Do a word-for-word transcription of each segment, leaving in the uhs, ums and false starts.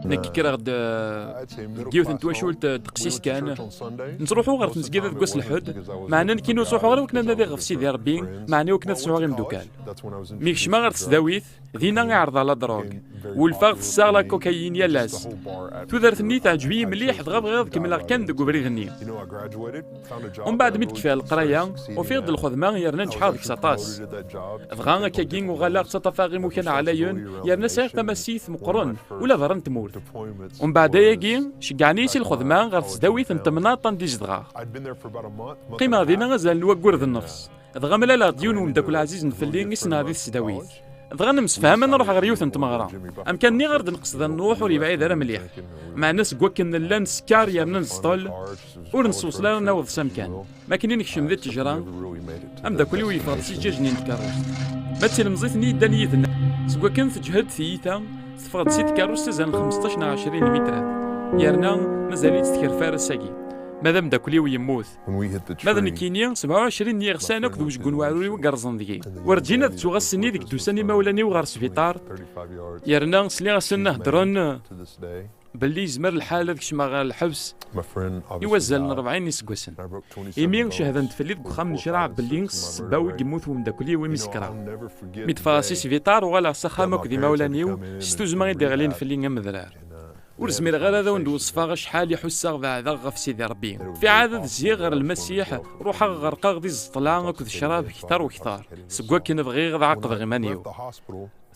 Nekk kkreɣ-d, uh, deg yiwet n twacult, uh, teqsist kan. Nettruḥu ɣer tmezgida deg wass n lḥedd, meɛna nekkini ur ttruḥuɣ ara wakken ad nadiɣ ɣef Sidi Ṛebbi, meɛna wakken ad sɛuɣ imeddukal. Mi kecmeɣ ɣer tesdawit, dinna i ɛerḍeɣ la drogue. Wulfeɣ tessaɣ la cocaïne yal ass. Tudert-nni teɛǧeb-iyi mliḥ, dɣa bɣiɣ ad kemmleɣ kan deg ubrid-nni. Umbeɛd mi d-kfiɣ leqraya, ufiɣ-d lxedma yerna neǧḥeɣ deg-s aṭas. Dɣa akkagi uɣaleɣ ttaṭṭafeɣ imukan ɛlayen, yerna sɛiɣ tamasit meqqren, ula d ara n tmurt. Umbeɛd ayagi, ceggɛen-iyi si lxedma ɣer tesdawit n temnaḍt anda i zedɣeɣ. Qqimeɣ dinna azal n waggur d nnefs. Dɣa mlaleɣ-d yiwen wemdakel ɛzizen fell-i i ssneɣ di tesdawit. Dɣa nemsefham ad nruḥ ɣer yiwet n tmeɣra. Amkan-nni ɣer d-nqesd ad nruḥ ur yebɛid ara mliḥ. Meɛna seg wakken nella neskar yerna nzeṭṭel, ur nessewṣel ara ad naweḍ s amkan. Mi akken i nekcem di ttejra, amdakel-iw yeffeɣ-d s iǧajen-nni n tkeṛṛust. Ma d tilemẓit-nni yeddan yid-neɣ, seg wakken teǧhed tiyita, teffeɣ-d si tkeṛṛust azal n xmesṭac neɣ ɛecrin n lmitrat, yerna mazal-itt tkerfa ar ass-agi. Ma d amdakel-iw yemmut. Ma d nekkini, sebɛa u ɛecrin n yiɣsan akked wejgu n weɛrur-iw i yerẓen deg-i. Werǧin ad ttuɣ ass-nni deg d-usan imawlan-iw ɣer sbiṭar, yerna sliɣ-asen heddren belli yezmer lḥal ad kecmeɣ ɣer lḥebs i wazal n rebɛin n yiseggasen. Imi cehden-d fell-i deg uxxam n ccreɛ belli s ssebba-w i yemmut wemdakel-iw imi sekreɣ. Mi d-ffɣeɣ si sbiṭar, uɣaleɣ s axxam akked imawlan-iw s tuzzma i d-iɣlin fell-i am udrar. Ur zmireɣ ara ad awen-d-weṣfeɣ acḥal i ḥusseɣ beɛdeɣ ɣef Sidi Ṛebbi. Fi ɛad ad zziɣ ɣer Lmasiḥ, ruḥeɣ ɣerqeɣ di ẓẓeṭla akked ccrab kter u kter, seg wakken bɣiɣ ad ɛaqbeɣ iman-iw.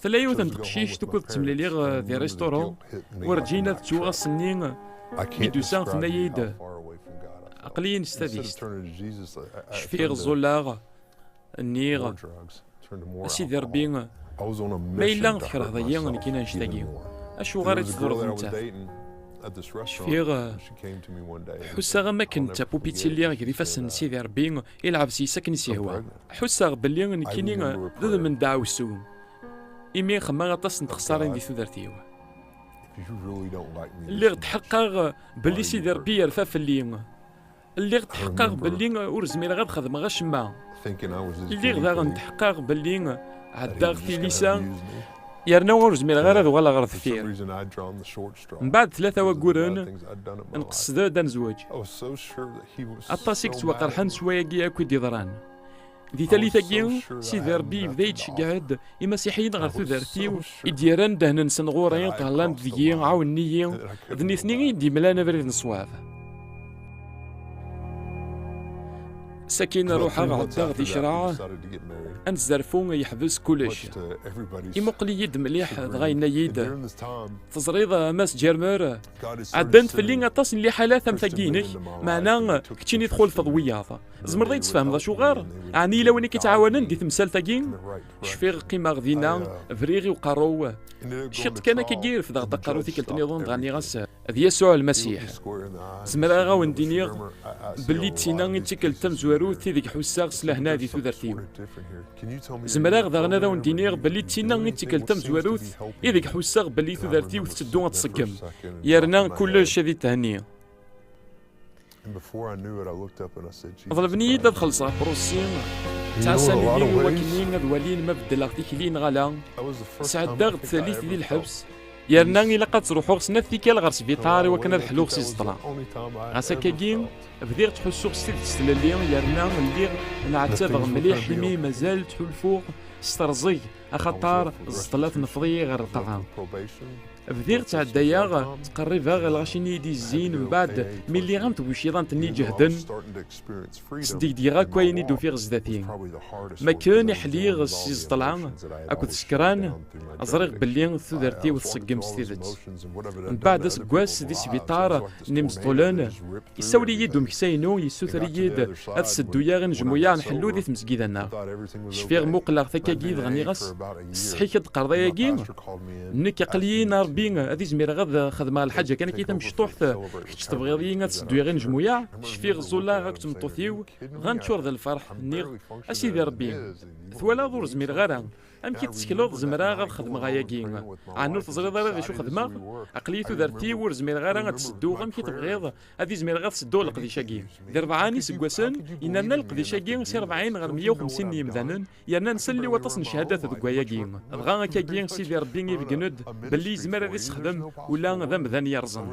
Tella yiwet n teqcict ukud ttemliliɣ, eh, di restaurant, werǧin ad ttuɣ ass-nni mi d-tusa tenna-yi-d, "Aql-iyi s tadist." Cfiɣ ẓẓulleɣ, nniɣ, "A Sidi Ṛebbi, ma yella tkerheḍ-iyi nekkini annect-agi, acuɣer i d-tḍurreḍ nettat?" Cfiɣ, eh, ḥusseɣ am akken d tapupit i lliɣ gar ifassen n Sidi Ṛebbi, ilɛeb s-yes akken i s-yehwa. Ḥusseɣ belli nekkini d udem n ddeɛwessu, imi xemmeɣ aṭas n txeṣṣarin di tudert-iw. Lliɣ tḥeqqeɣ belli Sidi Ṛebbi yerfa fell-i. Lliɣ tḥeqqeɣ belli ur zmireɣ ad xedmeɣ acemma. Lliɣ daɣen tḥeqqeɣ belli ɛeddaɣ tilisa, yerna ur zmireɣ ara ad uɣaleɣ ɣer deffir. Mbeɛd tlata wagguren, nqesd-d ad nezweǧ. Aṭas i yettwaqerḥen s wayagi akk i d-yeḍran. Di tallit-agi, Sidi Ṛebbi yebda yettceggeɛ-d imasiḥiyen ɣer tudert-iw, i d-yerran ddehn-nsen ɣur-i, ṭhellan-d deg-i, ɛawnen-iyi, d nitni i yi-d-yemlan abrid n ṣṣwab. Sakin ruḥeɣ ɛeddaɣ di ccreɛ, anezzarfu yeḥbes kullec. Imuqel-iyi-d mliḥ, dɣa yenna-yi-d, "Teẓriḍ, a Mass Germer, ɛeddan-d fell-i aṭas n liḥalat am tagi-inek, meɛna keččini txulfeḍ wiyaḍ. Tzemreḍ ad yi-d-tesfehmeḍ acuɣer? Ɛni yella win i k-ittɛawanen di temsalt-agi?" Cfiɣ qqimeɣ dinna, briɣ i uqerru-w. Ciṭ kan akkagi refdeɣ-d aqerru tikkelt nniḍen, dɣa nniɣ-as, "D Yasuɛ Lmasiḥ. Zemreɣ ad awen-d-iniɣ belli d tinna i d tikkelt tamezwarut ideg ḥusseɣ s lehna di tudert-iw. Zemreɣ daɣen ad awen-d-iniɣ belli d tinna i d tikkelt tamezwarut ideg ḥusseɣ belli tudert-iw tetteddu ad tṣeggem, yerna kullec ad ithenni." Ḍelben-iyi-d ad xellṣeɣ apṛusi, ttɛassan-iyi i wakken ad walin ma beddleɣ tikli neɣ ala. Sɛeddaɣ-d tallit di lḥebs, yerna ilaq ad ttruḥuɣ snat tikkal ɣer sbiṭar i wakken ad ḥluɣ si ẓeṭla. Ɣas akkagi, bdiɣ ttḥussuɣ s tidet s tlelli, yerna lliɣ nɛettabeɣ mliḥ imi mazal ttḥulfuɣ s terẓeg, axaṭer ẓeṭla tneffeḍ-iyi ɣer lqaɛa. Bdiɣ ttɛeddayeɣ, ttqerribeɣ i lɣaci-nni i d-yezzin, mbeɛd mi lliɣ am tbuciḍant-nni iǧehden, sdegdgeɣ akk ayen i d-ufiɣ zdat-i. Makken i ḥliɣ si ẓeṭla akked sekran, ẓriɣ belli tudert-iw tṣeggem s tidet. Mbeɛd aseggas di sbiṭar n imezṭulen, yessawel-iyi-d umeksa-inu, yessuter-iyi-d ad sedduyeɣ inejmuyaɛ n ḥellu di tmezgida-nneɣ. Cfiɣ muqleɣ takagi dɣa nniɣ-as, "Ṣṣeḥ-ik ad d-teqqareḍ ayagi? Nekk aql-iyi a Ṛebbi ad izmireɣ ad xedmeɣ lḥaǧa kan akka tamecṭuḥt, kečč tebɣiḍ-iyi ad sedduyeɣ inejmuyaɛ?" Cfiɣ ẓẓulleɣ akked tmeṭṭut-iw, dɣa neččur d lferḥ, nniɣ, "A Sidi Ṛebbi, twalaḍ ur zmireɣ ara. Amek i tettekleḍ zemreɣ ad xedmeɣ ayagi? Ɛni ur teẓriḍ ara d acu xedmeɣ? Aql-iyi tudert-iw ur zmireɣ ara ad tt-sedduɣ, amek i tebɣiḍ ad izmireɣ ad sedduɣ leqdic-agi?" Di rebɛa n yiseggasen, yennerna leqdic-agi si rebɛin ɣer meyya u xemsin n yimdanen, yerna nselli waṭas n ccahadat deg wayagi. Dɣa akkagi, Sidi Ṛebbi ibeggen-d belli yezmer ad isexdem ula d amdan yerẓen.